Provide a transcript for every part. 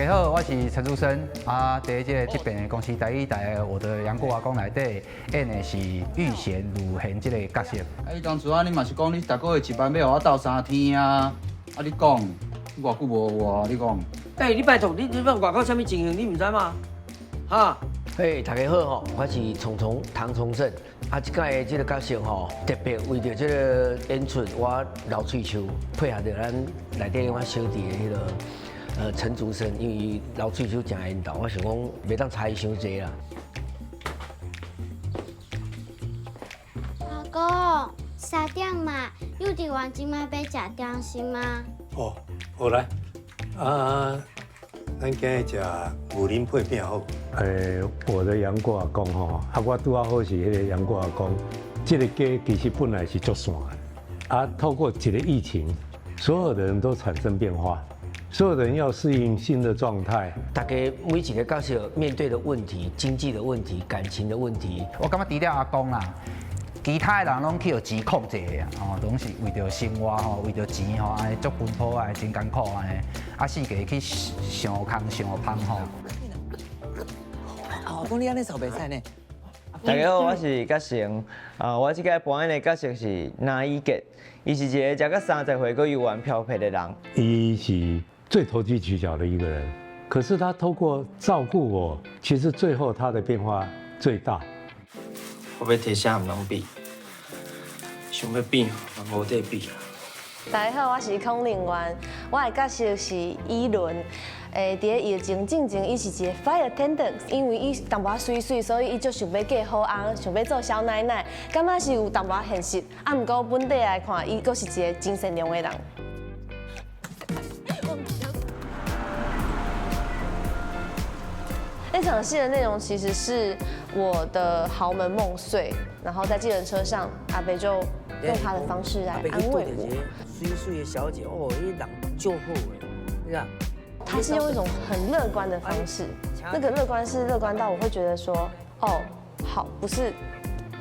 家好，我是陳竹生啊，佇這個這爿公視台語台的我的楊過阿公內底演的是玉賢汝賢這個角色。啊，你當初啊，你嘛是講你逐個月1萬欲予我鬥3天啊？啊，你講，你偌久無活？你講。欸，你拜託，你你外口啥物情形，你毋知嗎？哈？嘿，大家好吼，我是聰聰唐崇盛。啊，這擺的這個角色吼，特別為著這個演出，我留喙鬚，配合著咱內底我小弟的彼個陳竹生，因為伊留喙鬚誠緣投，我想講袂當差伊傷濟啦。阿公，3點嘛，幼稚園這擺欲食點心嗎？哦，好來，啊，咱今日食牛奶配餅好。我的楊過阿公吼，啊，我拄仔好是彼個楊過阿公，這個家其實本來是足散的，啊，透過一個疫情，所有的人都產生變化，所有的人要適應新的狀態。大家每一個角色面對的問題、經濟的問題、感情的問題，我感覺除了阿公啦，其他的人攏去予錢控制的啊，吼，攏是為著生活吼，為著錢吼，按呢足奔波啊，真艱苦按呢，啊，四界去想空想芳吼。阿公你按呢掃袂使呢？大家好，我是嘉誠。啊，我這擺扮演的角色是林以傑，伊是一個食到30歲閣猶原飄撇的人。伊是最投機取巧的一個人，可是他透過照顧我，其實最後他的變化最大。我欲提啥毋通比，想欲變嘛無得比。大家好，我是孔令元，我的角色是伊倫。佇咧疫情進前，伊是一個 flight attendant，因為伊淡薄仔媠媠，所以伊就想欲嫁好翁，想欲做少奶奶，感覺是有淡薄仔現實。啊，毋過本底來看，伊閣是一個真善良的人。那場戲的內容其實是我的豪門夢碎，然後在計程車上，阿伯就用他的方式來安慰我。媠媠的小姐哦，伊人足好的，你看。他是用一種很樂觀的方式，那個樂觀是樂觀到我會覺得說，哦，好，不是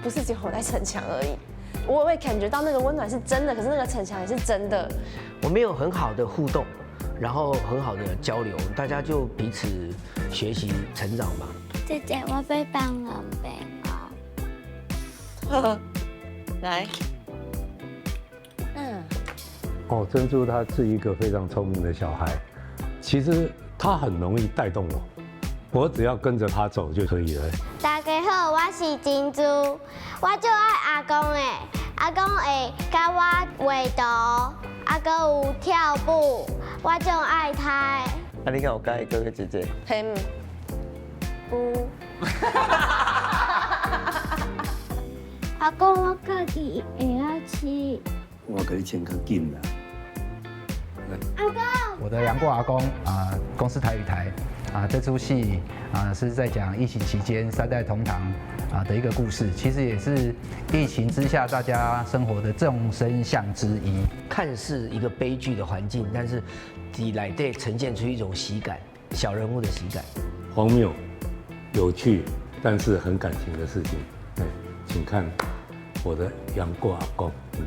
只有我在逞強而已，我會感覺到那個溫暖是真的，可是那個逞強也是真的。我們有很好的互動，然後很好的交流，大家就彼此學習成長嘛。姐姐，我欲放兩遍哦。來，嗯。哦，珍珠她是一個非常聰明的小孩。其實他很容易帶動我，我只要跟着他走就可以了。大家好，我是珍珠，我最愛阿公的，阿公會教我畫圖，啊閣有跳舞，我最愛他的。啊，你敢有佮意哥哥姐姐？嘿，嗯。阿公，我家己會曉飼。我共你穿較緊啦。阿公，我的楊過阿公啊，公視台語台啊，這齣戲啊是在講疫情期間三代同堂啊的一個故事，其實也是疫情之下大家生活的眾生相之一。看似一個悲劇的環境，但是佇內底呈現出一種喜感，小人物的喜感。荒謬、有趣，但是很感情的事情。對，請看我的楊過阿公。嗯。